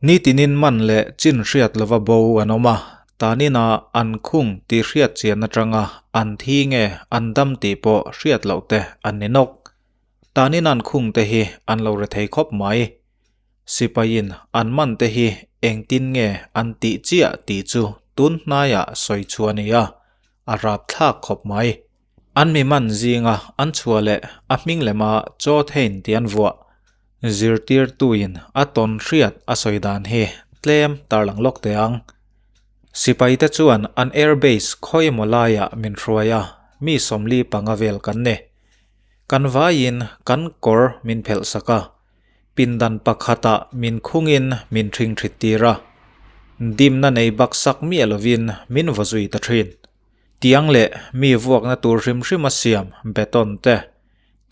Nitinin man leh chin hriat lova bo an awm a, tanin-a an khung tih hriat chian atanga an thi nge an dam tih pawh hriat loh te an ni nawk. Tanin an khung te hi an lo re thei khawp mai. Sipaiin an man te hi engtin nge an tih chiah tih chu tun hnaiah sawi chhuah a ni a, a rapthlak khawp mai. An mi man zinga an chhuah leh a hming lema chaw thein tih an vuah. Zirtirtuin a tawn hriat a sawi dan hi tlem tarlang lawk teh ang. Sipaite chuan an air base khawi emaw laiah min hruai a, mi 45 vel kan ni. Kan vaiin kan kawr min phelh sak a, pindan pakhatah min khungin min ṭhing ṭhit tir a. Dimna nei baksak miah lovin min vaw zui ta ṭhin. Tiang leh mi vuakna tur hrim hrim a siam beton te,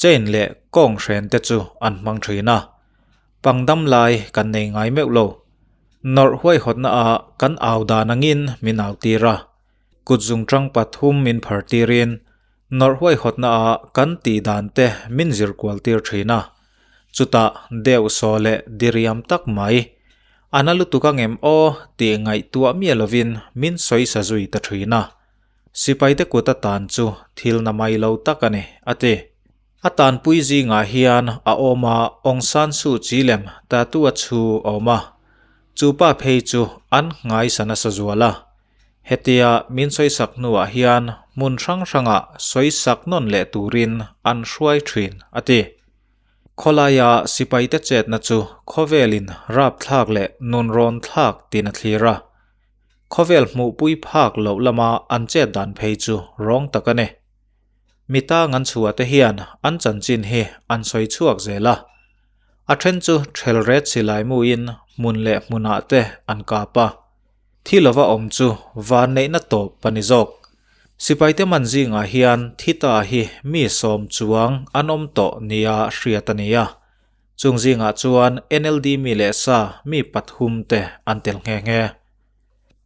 chain leh kawng hren te chu an hmang thin a. Pangdam lai kan nei ngai meuh lo. Nawrh huaihawtna ah kan au dan angin min au tir a. Kut zungtang pathum min phar tirin nawrh huaihawtna ah kan tih dan te min zir kual tir thin a. Chutah deuh saw leh diriam tak mai. A na lutuk ang em aw tih ngaihtuah miah lovin min sawi sa zui ta thin a. Sipaite kut a tan chu thil na mai lo tak a ni, a ti. A tanpui zingah hian a awm a Aung San Suu Kyi lem tattoo a chhu a awm a. Chu pa phei chu an nghaisa nasa zual a. Hetia min sawisak hnuah hian hmun hrang hrangah sawisak nawn leh turin an hruai thin, a ti. Khawlaia sipaite chetna chu khawvelin rapthlak leh nunrawn thlak tiin a thlir a. Khawvel hmuhpui phak loh lama an chet dan phei chu rawng tak a ni. Mi tang an chhuah te hian an chanchin hi an sawi chhuak zel a. A then chu thelret silai muin hmun leh hmunah te an kap a. Thi lova awm chu van neihna tawp a ni zawk. Sipaite man zingah hian thi ta hi mi sawm chuang an awm tawh nia hriat a ni a. Chung zingah chuan NLD mi leh sa mi pathum te an tel nghe nghe.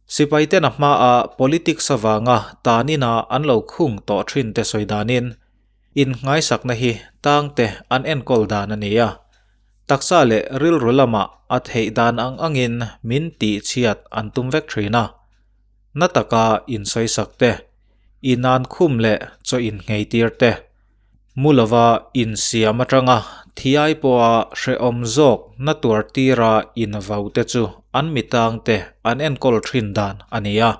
Sipaiten a hmaa politics avanga tanina an lo khung tawh thin te sawi danin innghaisakna hi tangte an enkawl dan a ni a. Taksa leh rilru lamah a theih dan ang angin min tihchhiat an tum vek thin a. Na taka insawisak te, inan khum leh chaw inngeitir te, mu lova insiam atanga thiai pawha hrehawm zawk na tuar tira invau te chu an mi tangte an enkawl thin dan a ni a.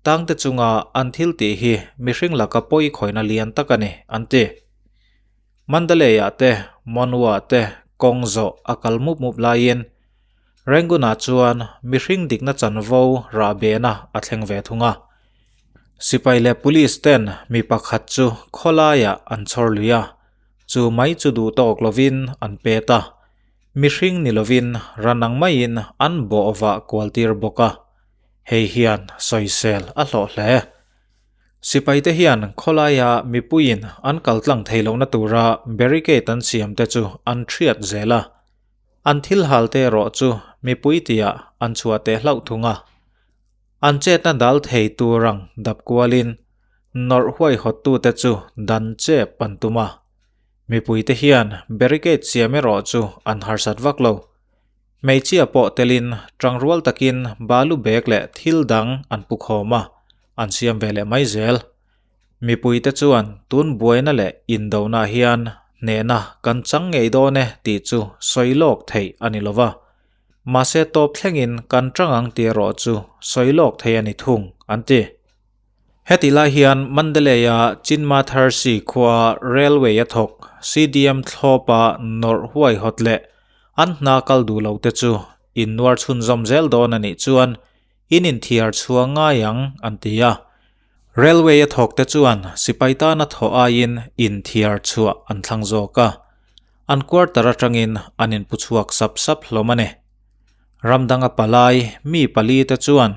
Tangte chunga an thil tih hi mihring laka pawi khawina lian tak a ni, an ti. Mandalay-ah te, Monywa-ah te kawng zawh a kal mup mup laiin Rangoon-ah chuan mihring dikna chanvo rah behna a thleng ve thung a. Sipai leh police ten mi pakhat chu khawlaiah an chhawr lui a, chu mai chu duh tawk lovin an pet a, mihring ni lovin ran ang maiin an bawhvah kual tir bawk a, hei hian sawisel a hlawh hle. Sipaite hian khawlaia mipuiin an kal tlang thei lohna tura barricade an siamte chu an thiat zel a. An thil halte erawh chu mipui tiah an chhuah teh hlauh thung a. An chetna dal thei tur ang dap kualin nawrh huaihawttute chu dan chep an tum a. Mipuite hian barricade siam erawh chu an harsat vak lo. Hmeichhia pawh telin tangrual takin balu bag leh thil dang an pu khawm a, an siam ve leh mai zel. Mipuite chuan tun buaina leh indonah hian hnehna kan chang ngei dawn e tih chu sawi lawk theih a ni lova. Mahse tawp thlengin kan chang ang tih erawh chu sawi lawk theih a ni thung, an ti. Heti lai hian Mandalay-a Chinma Tharsi khua railway a thawk CDM thlawpa nawrh huaihawt leh an hna kal duh lo te chu innuar chhunzawm zel dawn a nih chuan in inthiar chhuah ngai ang an ti a. Railway a thawk te chuan sipai tana thawh aiin inthiar chhuah an thlang zawk a, an quarter atangin an inpu chhuak sap sap hlawm a ni. Ramdanga palai mi pali te chuan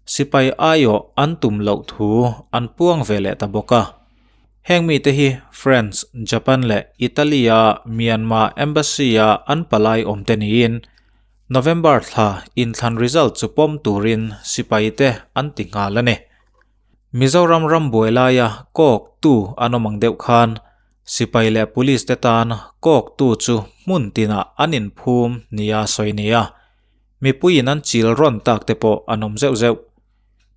sipai aiawh an tum loh thu an puang ve leh ta bawk a. Heng mite hi France, Japan leh Italy-a Myanmar Embassy-a an palai awm te niin November thla inthlan result chu pawm turin sipaite an ti nghal a ni. Mizoram rambuai laia kawk tu an awm ang deuh khan sipai leh police te tan kawk tu chu hmun tinah an inphum nia sawi nia. Mipuiin an chil rawn tak te pawh an awm zeuh zeuh.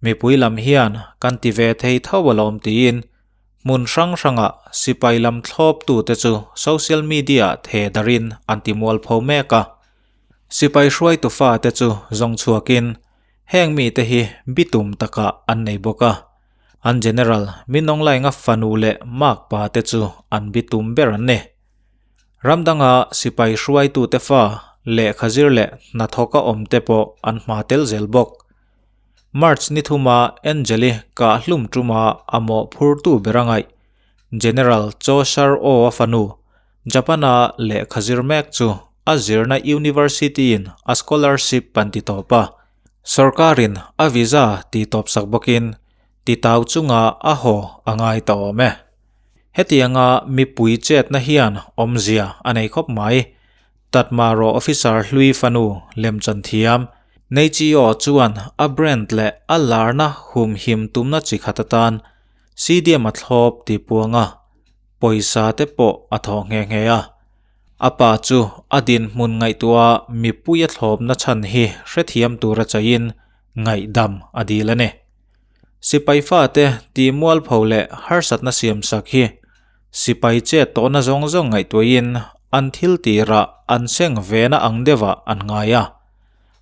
Mipui lam hian kan ti ve thei tho alawm tiin hmun hrang hrangah sipai lam thlawptute chu social media the darin an ti mualpho mek a. Sipai hruaitu fate chu zawng chhuakin heng mite hi bitum takah an nei bawk a. An General Minawnglainga fanu leh makpa te chu an bitum ber an ni. Ram danga sipai hruaitute fa lehkha zir leh hnathawka awmte pawh an hma tel zel bawk. March ni thuma Angel-i kah hlum tuma a mawhphurtu ber a ngaih, General Cho Shar O-a fanu, Japan-a lehkha zir mek chu a zirna university-in a scholarship an ti tawp a. Sorkarin a visa ti tawp sak bawkin titau chunga a haw a ngai ta awm e. Hetianga mipui chetna hian awmzia a nei khawp mai. Tatmaraw officer hlui fanu lemchan thiam Neichio chuan a brand leh a larna humhim tumna chi khat atan CDM a thlawp tih puang a, pawisa te pawh a thawh nghe nghe a. A pa chu a dinhmun ngaihtuah mipui a thlawpna chhan hi hrethiam tura chaiin ngaihdam a dil a ni. Sipai fate tih mualpho leh harsatna siam sak hi sipai chet tawhna zawng zawng ngaihtuahin an thil tirah an seng vena ang deuhah an ngai a.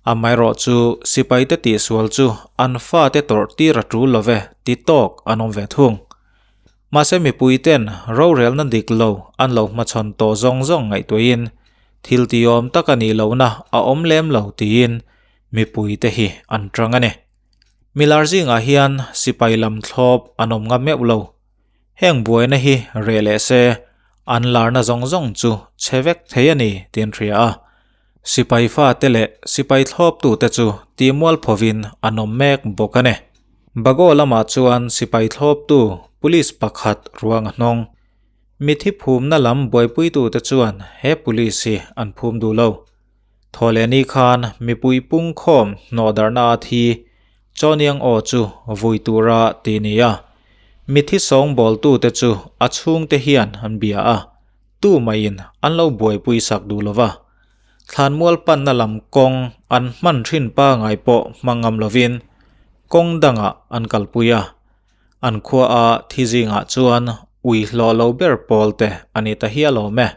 Amaherawh chu sipaite tihsual chu an fate tawrh tir a tul love ti tawk an awm ve thung. Mahse mipuiten rorelna dik lo an lo hmachhawn tawh zawng zawng ngaihtuahin thil tiawm tak a nih lohna a awm lem lo tiin mipuite hi an tang a ni. Milar zingah hian sipai lam thlawp an awm ngam meuh lo. Heng buaina hi reh leh se an larna zawng zawng chu chhe vek thei a ni tih an hria a. Sipai fate leh sipai thlawptute chu tihmual phovin an awm mek bawk a ni. Bago lamah chuan sipai thlawptu police pakhat ruang a hnawng. Mithi phumna lam buaipuitute chuan he police hi an phum duh lo. Thawhlehni khan mipui pungkhawm hnawhdarhna a thi Chawniang aw chu vui tura ti ni a, mithi sawngbawltute chu a chhungte hian an bia a, tu maiin an lo buaipui sak duh lova. Thlanmual panna lam kawng an hman thin pangai pawh hmang ngam lovin kawng dangah an kalpui a, an khua a thi zingah chuan ui hlawh lo ber pawl te a ni ta hial awm e.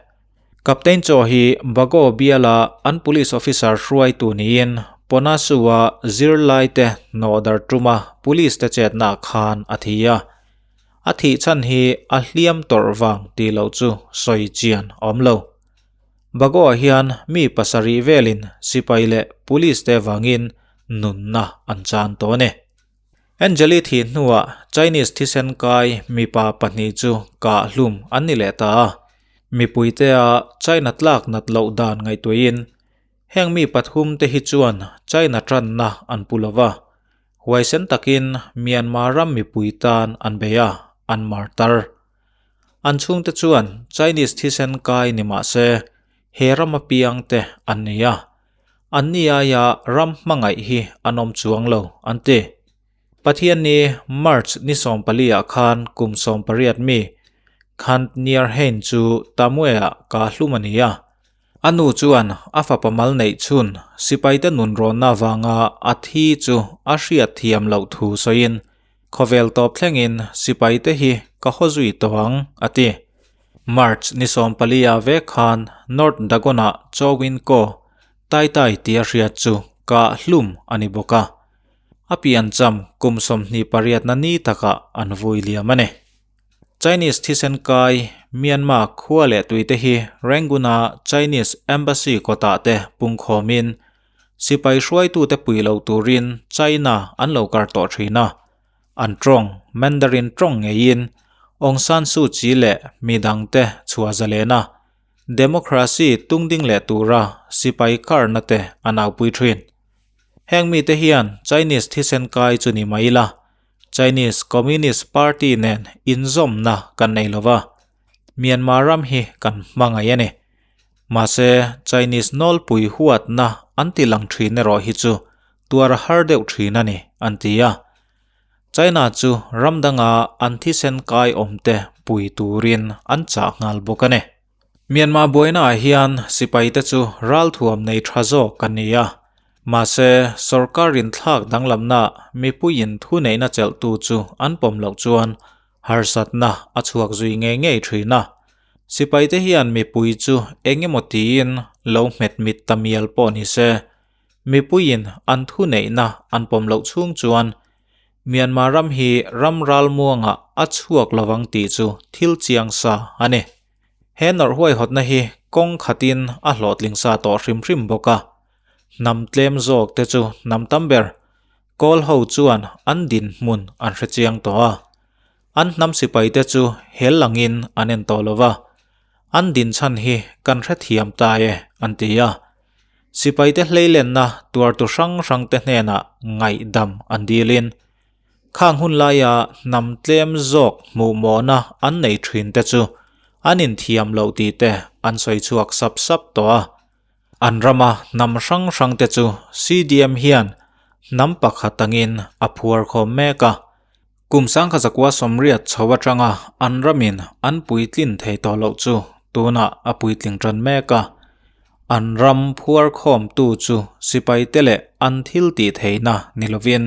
Captain Chaw hi Bago biala an police officer hruaitu niin Ponasua zirlaite hnawhdar tuma police te chetna khan a thi a. A thih chhan hi a hliam tawrh vang tih loh chu sawi chian a awm lo. Bago-ah hian mi pasarih velin sipai leh police te vangin nunna an chan tawh a ni. Angeli thih hnuah Chinese thisen kai mipa pahnih chu kah hlum an ni leh ta a, mipuitea China tlak nat loh dan ngaihtuahin heng mi pathum te hi chuan China tanna an pu lo va, huaisen takin Myanmar ram mipui tan an bei a, an martar. An chhungte chuan Chinese thisen kai ni mah se he rama piang te an ni a, An ni aia ram hmangaih hi an awm chuang lo, an ti. Pathian ni March ni 14 ah khan kum 18 mi Khant Niar Hein chu Tamwe-ah kah hlum a ni a. A nu chuan a fapa mal neih chhun sipaite nunrawnna avanga a thi chu a hriat thiam loh thu sawiin, Khawvel tawp thlengin sipaite hi ka haw zui tawh ang, a ti. March ni 14 ah vek khan North Dagon-ah Chowin Ko Tai Tai tia hriat chu kah hlum a ni bawk a, a piancham kum 28 na ni takah an vui liam a ni. Chinese thisen kai Myanmar khua leh tuite hi Rangoon-a Chinese Embassy kawtah te pungkhawmin sipai hruaitute pui lo turin China an lo kar tawh thin a. An tawng, Mandarin tawng ngeiin Aung San Suu Kyi leh mi dangte chhuah zalen a, democracy tungding leh tura sipai karna te an aupui thin. Heng mite hian Chinese thisen kai chu ni mai ila, Chinese Communist Party nen inzawmna kan nei lova, Myanmar ram hi kan hmangaih a ni. Mahse, Chinese nawlpui huatna an ti lang thin erawh hi chu tuar a har deuh thin a ni, an ti a. China chu ram danga an thisen kai awmte pui turin an chah nghal bawk a ni. Myanmar buainaah hian sipaite chu ralthuam nei tha zawk an ni a. Mahse, sorkarin thlak danglamna mipuiin thuneihna chelhtu chu an pawm loh chuan harsatna a chhuak zui ngei ngei thin a. Sipaite hian mipui chu eng emaw tiin lo hmet mit ta mial pawh ni se, mipuiin an thuneihna an pawm loh chhung chuan Myanmar ram hi ram ralmuangah a chhuak lovang tih chu thil chiang sa a ni. He nawrh huaihawtna hi kawng khatin a hlawhtling sa tawh hrim hrim bawk a. Hnam tlem zawk te chu hnam tam ber Kawl ho chuan an dinhmun an hre chiang tawh a. An hnam sipai te chu hel langin an en tawh lo va. An dinchhan hi kan hrethiam ta e an ti a. Sipai te hleilenna tuartu hrang hrang te hnenah ngaihdam an dilin Khang hun laia hnam tlem zawk hmuhmawhna an nei thin te chu an inthiam loh tih te an sawi chhuak sap sap tawh a. An rama hnam hrang hrang te chu CDM hian hnam pakhat angin a phuar khawm mek a. Kum sangkhat zakua sawmriat chho atanga an ramin an puitlin thei tawh loh chu tunah a puitling tan mek a. An ram phuar khawmtu chu sipaite leh an thil tih theihna ni lovin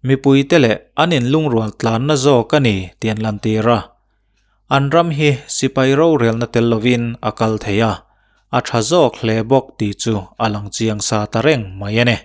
Mipuite leh an inlungrual tlanna zawk a ni tih an lantir a. An ram hi sipai rorelna tel lovin a kal thei a, a tha zawk hle bawk tih chu a lang chiang sa ta reng mai a ni.